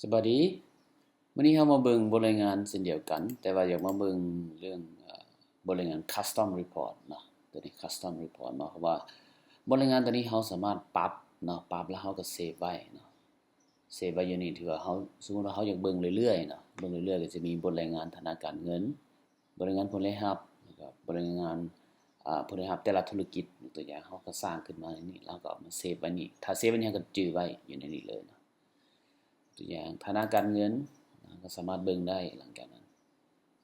ສະບາຍດີ. ມື້ນີ້ເຮົາມາເບິ່ງບົດລາຍງານເຊັ່ນດຽວກັນ, ແຕ່ວ່າຢາກມາເບິ່ງເລື່ອງ ເອີ ບົດລາຍງານ Custom Report ເນາະ. ຕົວນີ້ Custom Report ໝາຍຄວາມວ່າບົດລາຍງານຕົວນີ້ເຮົາສາມາດປັບເນາະ, ປັບແລ້ວເຮົາກໍເຊບໄວ້ເນາະ. ເຊບໄວ້ຢູ່ນີ້ ຖືວ່າເຮົາ ສົມມຸດວ່າເຮົາຢາກເບິ່ງເລື້ອຍໆເນາະ, ເບິ່ງເລື້ອຍໆກໍຈະມີບົດລາຍງານຖານະການເງິນ, ບົດລາຍງານຜົນລາຍຮັບ ແລ້ວກໍບົດລາຍງານ ອາ ຜົນລາຍຮັບແຕ່ລະທຸລະກິດ. ຍົກຕົວຢ່າງ ເຮົາກໍສ້າງຂຶ້ນມາໃນນີ້ ແລ້ວກໍເອົາມາເຊບໄວ້ນີ້. ຖ້າເຊບໄວ້ນີ້ ເຮົາກໍຈື່ໄວ້ຢູ່ໃນນີ້ເລີຍເນາະ. ຕົວຢ່າງ ຖານະການເງິນ ເຮົາກໍສາມາດເບິ່ງໄດ້. ຫຼັງຈາກນັ້ນ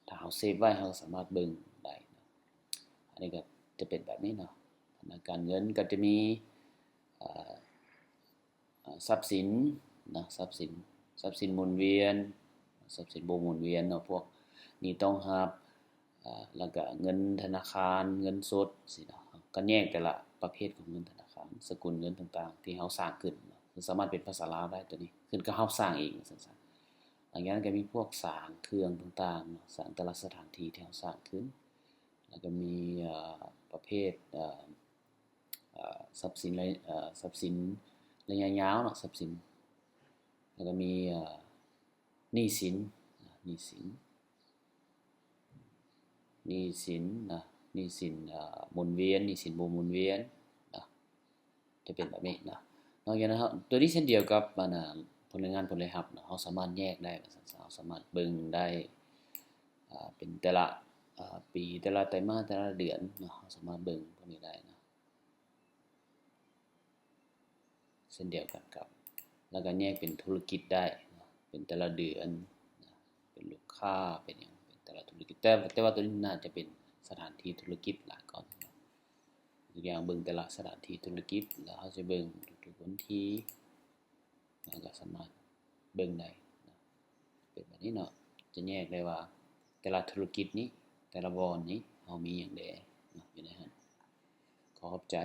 ຖ້າເຮົາເຊບໄວ້ ເຮົາກໍສາມາດເບິ່ງໄດ້ເນາະ. ອັນນີ້ກໍຈະເປັນແບບນີ້ເນາະ. ຖານະການເງິນກໍຈະມີ ອາ ອາ ຊັບສິນເນາະ, ຊັບສິນ ຊັບສິນໝູນວຽນ, ຊັບສິນບໍ່ໝູນວຽນເນາະ, ພວກໜີ້ຕ້ອງຮັບ ອາ ແລ້ວກະເງິນທະນາຄານ, ເງິນສົດຊີ້ເນາະ. ກໍແຍກແຕ່ລະປະເພດຂອງເງິນທະນາຄານ, ສະກຸນເງິນຕ່າງໆທີ່ເຮົາສ້າງຂຶ້ນເນາະ. ມັນສາມາດເປັນພາສາລາວໄດ້ຕົວນີ້, ຂຶ້ນກັບເຮົາສ້າງເອງວ່າຊັ້ນຊະ. ຫຼັງຈາກນັ້ນກໍມີພວກສ້າງເຄື່ອງຕ່າງໆເນາະ, ສ້າງແຕ່ລະສະຖານທີ່ທີ່ເຮົາສ້າງຂຶ້ນ. ແລ້ວກໍມີ ເອີ ປະເພດ ເອີ ເອີ ຊັບສິນໄລ ເອີ ຊັບສິນໄລຍະຍາວເນາະ, ຊັບສິນ. ແລ້ວກໍມີ ເອີ ໜີ້ສິນ ໜີ້ສິນ ໜີ້ສິນນະ, ໜີ້ສິນ ເອີ ໝູນວຽນ, ໜີ້ສິນບໍ່ໝູນວຽນນະ, ຈະເປັນແບບນີ້ນະ. ນອກຈາກນັ້ນ ເຮົາ ຕົວນີ້ເຊັ່ນດຽວກັບ ອັນ ນະ ຜົນລາຍງານຜົນລາຍຮັບເນາະ, ເຮົາສາມາດແຍກໄດ້ວ່າຊັ້ນຊະ, ເຮົາສາມາດເບິ່ງໄດ້ ອາ ເປັນແຕ່ລະ ອາ ປີ, ແຕ່ລະໄຕມາດ, ແຕ່ລະເດືອນເນາະ, ເຮົາສາມາດເບິ່ງພວກນີ້ໄດ້ນະ. ເຊັ່ນດຽວກັນກັບ ແລ້ວກໍແຍກເປັນທຸລະກິດໄດ້ເນາະ, ເປັນແຕ່ລະເດືອນນະ, ເປັນລູກຄ້າ ເປັນຫຍັງ ເປັນແຕ່ລະທຸລະກິດ. ແຕ່ ແຕ່ວ່າຕົວນີ້ໜ້າຈະເປັນສະຖານທີ່ທຸລະກິດຫຼາຍກ່ອນເນາະ. ຕົວຢ່າງເບິ່ງແຕ່ລະສະຖານທີ່ທຸລະກິດ ແລ້ວເຮົາຈະເບິ່ງທຸກໆວັນທີ ເຮົາກໍສາມາດເບິ່ງໄດ້ເນາະ. ເປັນແບບນີ້ເນາະ, ຈະແຍກໄດ້ວ່າແຕ່ລະທຸລະກິດນີ້ ແຕ່ລະບ່ອນນີ້ ເຮົາມີຫຍັງແດ່ເນາະ ຢູ່ໃນຫັ້ນ. ຂໍຂອບໃຈ.